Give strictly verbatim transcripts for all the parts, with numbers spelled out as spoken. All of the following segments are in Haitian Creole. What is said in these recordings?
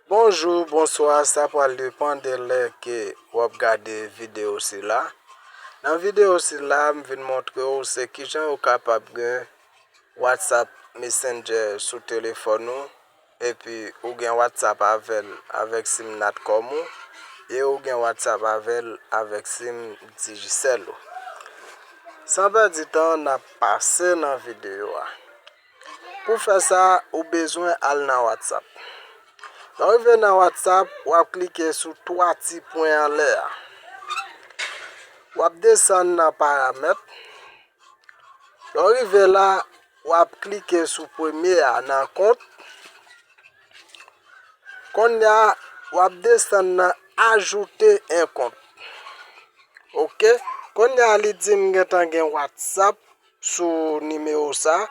Bonjou, bonswa, sa pral depann de lè ke w ap gade videyo sila. Nan videyo sila, m vin montre w se kijan ou kapab gen WhatsApp Messenger sou telefòn ou, epi ou gen WhatsApp avè l avèk sim Natcom ou, e ou gen WhatsApp avè l avèk sim Digicel ou. San pèdi tan, n ap pase nan videyo a. Pou fè sa, ou bezwen al nan WhatsApp. Lè w rive nan WhatsApp, w ap klike sou twa ti pwen anlè a. W ap desann nan paramèt. Lè w rive la, w ap klike sou premye a nan kont. Kounye a, w ap desann nan ajoute un compte. Oke. Kounye a, li di m gentan gen WhatsApp sou nimewo sa.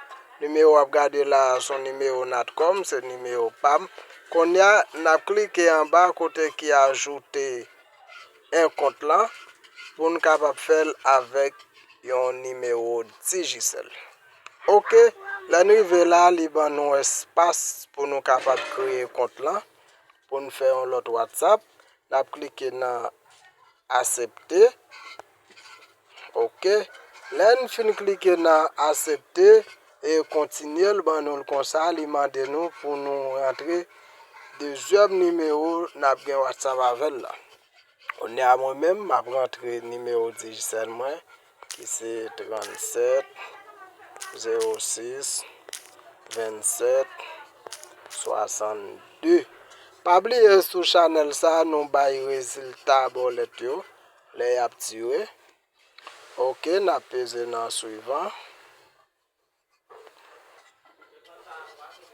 Nimewo w ap gade la a, se yon nimewo Natcom, se nimewo pa m. Kounye a, n ap klike anba kote ki ajoute un compte lan pou n kapab fè l avèk yon nimewo Digicel. Oke, lè n rive la, li ban nou espas pou nou kapab kreye kont lan, pou n fè yon lòt WhatsApp. N ap klike nan aksepte. Oke. Lè n fin klike nan aksepte e kontinye, l ban nou l konsa, li mande nou pou nou rantre dezyèm nimewo n ap gen WhatsApp avè l la. Kounye a mwen menm, m ap rantre nimewo Digicel mwen, ki se trannsèt, zewo sis, vennsèt, swasannde. Pa bliye sou chanèl sa, nou bay rezilta bòlèt yo, lè y ap tire. Oke, n ap peze nan swivan.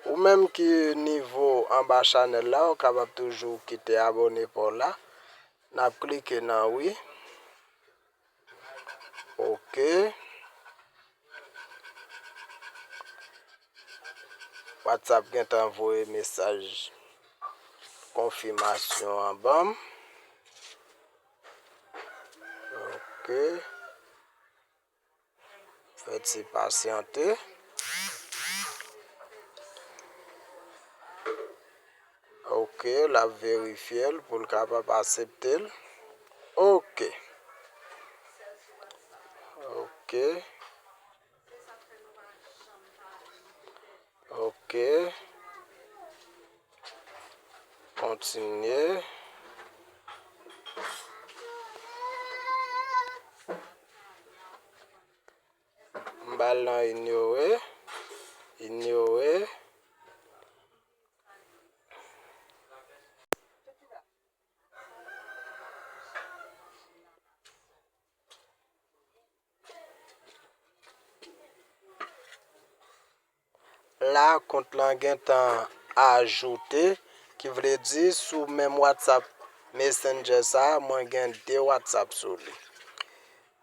Ou menm ki nivo anba chanèl la, ou kapab toujou kite abòne pa w la. N ap klike nan wi. Oke. WhatsApp gentan voye mesaj konfimasyon an ban m. Oke. Fè ti pasyante. Oke, l ap verifye l pou l kapab aksepte l. Oke. Oke. Oke. Kontinye. M ba l nan inyore. Inyore. La, kont lan gentan ajoute, ki vle di sou menm WhatsApp Messenger sa, mwen gen de WhatsApp sou li.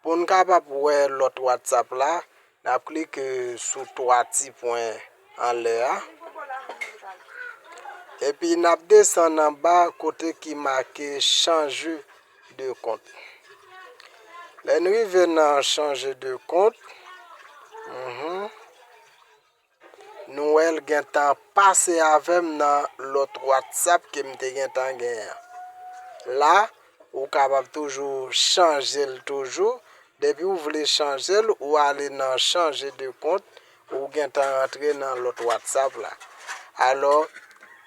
Pou n kapab wè lòt WhatsApp la, n ap klike sou twa ti pwen anlè a. Epi n ap desann anba kote ki make changer de compte. Lè n rive nan changer de compte, mhm, nou wè l gentan pase avè m nan lòt WhatsApp ke m te gentan genyen an. La, ou kapab toujou chanje l toujou. Depi w vle chanje l, ou ale nan changer de compte, ou gentan rantre nan lòt WhatsApp la. Alò,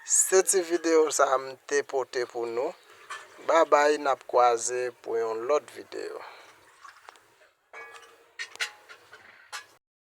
se ti videyo sa a m te pote pou nou. Babay, n ap kwaze pou yon lòt videyo.